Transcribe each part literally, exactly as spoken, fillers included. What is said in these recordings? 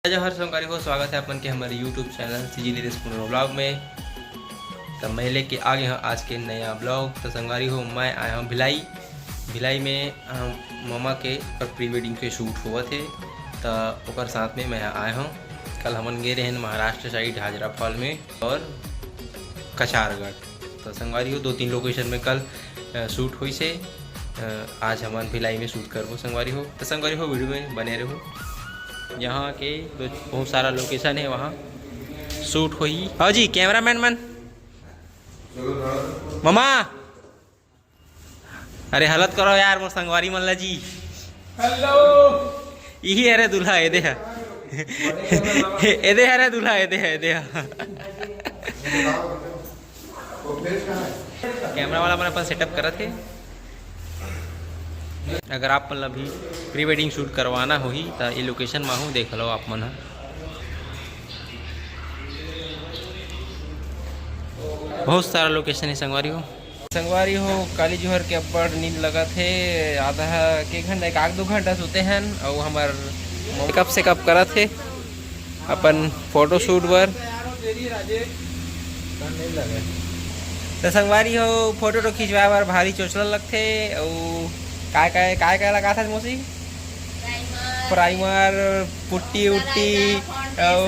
जय जोहार संगवारी हो, स्वागत है अपन के हमारे YouTube चैनल सीजी धीरेश पूर्ण ब्लॉग में। तो मैं लेके आ गया हूँ आज के नया ब्लॉग। तो संगवारी हो, मैं आया हूँ भिलाई। भिलाई में हम ममा के और प्री वेडिंग के शूट हुआ थे, तो ओकर साथ में मैं आया हूँ। कल हमन गए रहे महाराष्ट्र साइड हाजरा फॉल में और कचारगढ़। तो संगवारी हो, दो तीन लोकेशन में कल, अ, शूट होइस हे। अ, आज हमन भिलाई में शूट करबो संगवारी हो। तो संगवारी हो, वीडियो में बने रहो, यहाँ के दो बहुत सारा लोकेशन है, वहाँ शूट होही। हाँ जी, कैमरामैन मन, ममा, अरे हलत करो यार मोर संगवारी मन ला जी। हेलो। इही अरे दूल्हा, एदे हा। एदे अरे दूल्हा, एदे हा, एदे हा। कैमरा वाला मन अपन सेटअप करत हे। अगर आप मन ला भी प्री वेडिंग शूट करवाना होही, त ये लोकेशन मा हूँ, देख लो आप मन ह। बहुत सारा लोकेशन है संगवारी हो। संगवारी हो, काली जुहर के अब्बड़ नींद लगत हे। आधा के घंटा, एक आध दो घंटा सुते हन, अउ हमर मेकअप सेकअप करत हे अपन फोटोशूट बर। तो संगवारी हो, फोटो तो खिंचवाए बर भारी चोचला लगथे। अउ काय काय, काय काय लगाथस मौसी? प्राइमर, पुट्टी उट्टी, अउ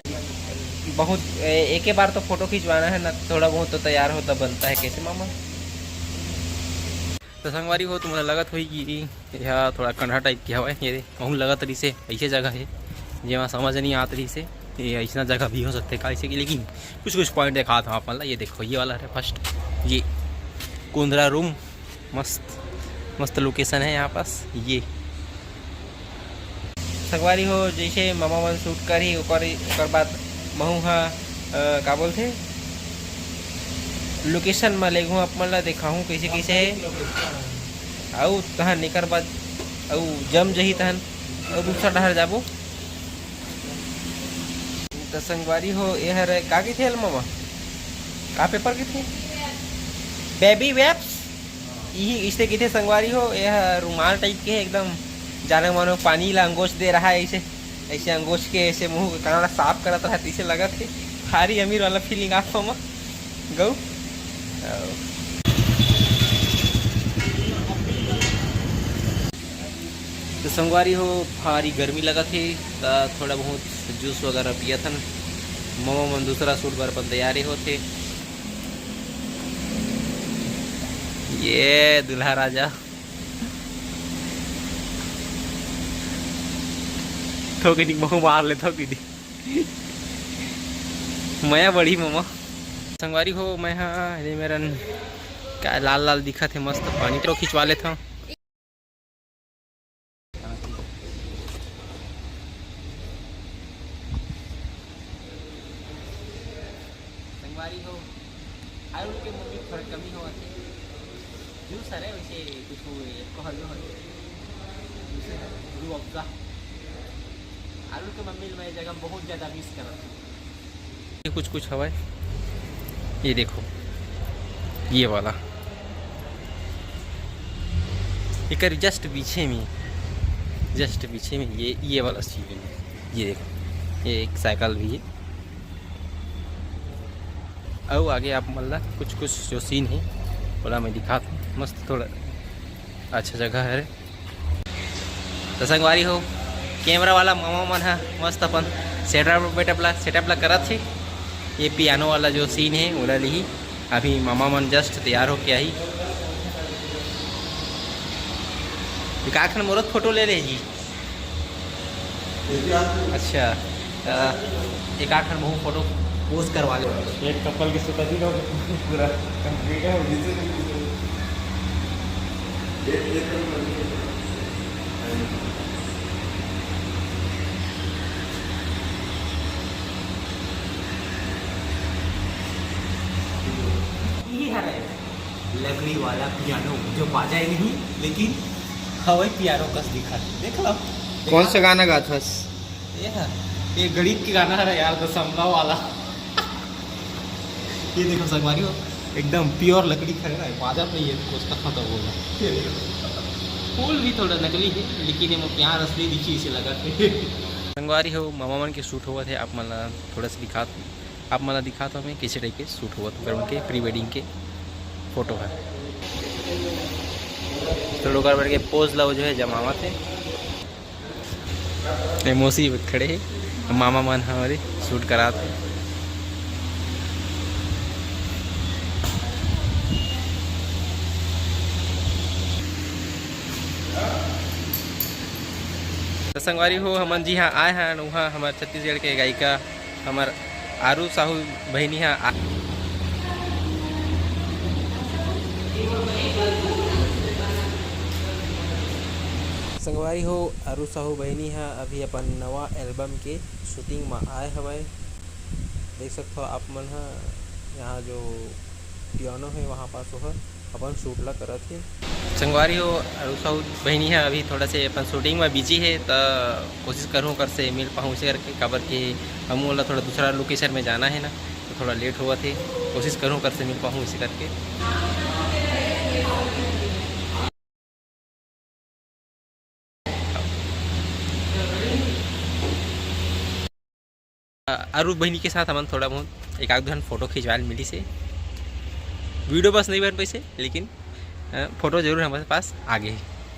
बहुत ए-, एके बार तो फोटो खिंचवाना है ना, थोड़ा बहुत तो तैयार होता बनता है। कैसे मामा? तो संगवारी हो, तुम्हारा लगत होई कि यह थोड़ा कंडा टाइप के हवय। ये दे, कहूँ लगत रहिसे, ऐसे जगह है जेमा समझ नहीं आत रहिसे, ये ऐसा जगह भी हो सकते का ऐसे की। लेकिन कुछ कुछ पॉइंट दिखात हूँ आप मन ला। ये देखो, ये वाला है फर्स्ट, ये कुंदरा रूम, मस्त मस्त लोकेशन है यहाँ पास। ये संगवारी हो, जैसे मामा मन शूट करही, ओकर ओकर बाद महू हा, अ, का बोलथे, लोकेशन म लेगहूँ आप मन ला, देखाहूँ कैसे कैसे है। अउ तहन एकर बाद अउ जम जही तहन अउ दूसरा डहर जाबो। त संगवारी हो, ए हर का कहिथे एला मामा? का पेपर कहिथे? बेबी वेप्स। इही इसे कहिथे संगवारी हो, ए ह रुमाल टाइप के है एकदम, जाने मानो पानी ला अंगोच दे रहा है ऐसे, ऐसे अंगोच के ऐसे मुंह के कान ला साफ करत रहा, तैसे लगत है। भारी अमीर वाला फीलिंग आप मामा गऊ। तो संगवारी हो, भारी गर्मी लगत हे, त थोड़ा बहुत जूस वगैरह पियत हन। ममा मन दूसरा शूट बर अपन तैयारी होत हे। ये दूल्हा राजा। थोकिनी महू मार ले, थोकिनी। मया बड़ी ममा। संगवारी हो, मैं हा, ये मेरन का लाल लाल दिखत हे, मस्त पानी तो खिंचवा लेथव। संगवारी हो, आलू के मम्मी थोड़ा कमी होवत हे। जूस हरे वैसे कुछ कहलो हरे। जूस है, रूह अफ़ज़ा। आलू के मम्मी ल मैं ये जगह बहुत ज़्यादा मिस करत हूँ। ये कुछ कुछ हवा है, ये देखो, ये वाला, एकर जस्ट पीछे में, जस्ट पीछे में ये, ये वाला सीन है। ये देखो, ये एक साइकिल भी है। अउ आगे आप मन ला कुछ कुछ जो सीन है, ओला मैं दिखात हूँ। मस्त थोड़ा अच्छा जगह है। तो संगवारी हो, कैमरा वाला मामा मन ह मस्त अपन सेटअप वेटअप ला, सेटअप ला करत हे। ये पियानो वाला जो सीन है, ओला लिही। अभी मामा मन जस्ट तैयार होके आही। ये का खन मोरत फोटो ले ले जी। अच्छा, अ, एक आठ ठन बहुत फोटो पोस्ट करवा ले। एक कपल के सुता जी लोग पूरा कंप्लीट है, और जिसे ये हरे लकड़ी वाला पियानो जो बाजा ही नहीं, लेकिन हवाई पियानो कस दिखत। देख लो। कौन सा गाना गाथस? ये है, ये गणित के गाना है यार, दशमलव वाला। ये देखो संगवारी हो, एकदम प्योर लकड़ी खड़े रहा है, बाजा पे ये कोष्ठक खत्म होगा। ये देखो, फूल भी थोड़ा नकली है, लेकिन ये प्यार असली दिखी इसे लगा के। संगवारी हो, मामा मन के शूट होवत हे, आप मन ला थोड़ा सा दिखात, आप मन ला दिखात हमें कैसे टाइप के शूट होवत हे, उनके प्री वेडिंग के फोटो है। तो लोग बैठ के पोज ला जो है जमावत हे। ए, मौसी खड़े हे, मामा मन हमारे शूट करात हे। तो संगवारी हो, हमन जी हाँ आए हैं, वहाँ हमारे छत्तीसगढ़ के गायिका हमर आरू साहू बहिनी हा आ-, संगवारी हो, आरू साहू बहिनी हा अभी अपन नवा एल्बम के शूटिंग म आए हवय। देख सकथव आप मन हा, यहाँ जो पियानो हे वहाँ पास ओहर अपन शूट ला करत हे। संगवारी हो, आरू साहू बहिनी हा अभी थोड़ा से अपन शूटिंग म बिजी हे, त कोशिश करहूँ कर से मिल पाहूँ इसे करके, काबर कि हमू ला थोड़ा दूसरा लोकेशन में जाना हे ना, तो थोड़ा लेट होवत हे। कोशिश करहूँ कर से मिल पाहूँ इसे करके। अ, अरू बहिनी के साथ हमन थोड़ा बहुत एक आध घन फोटो खिंचवाए ल मिलिस हे। वीडियो बस नहीं बन पाइस हे, लेकिन, अ, फोटो जरूर हमारे पास आ गे हे।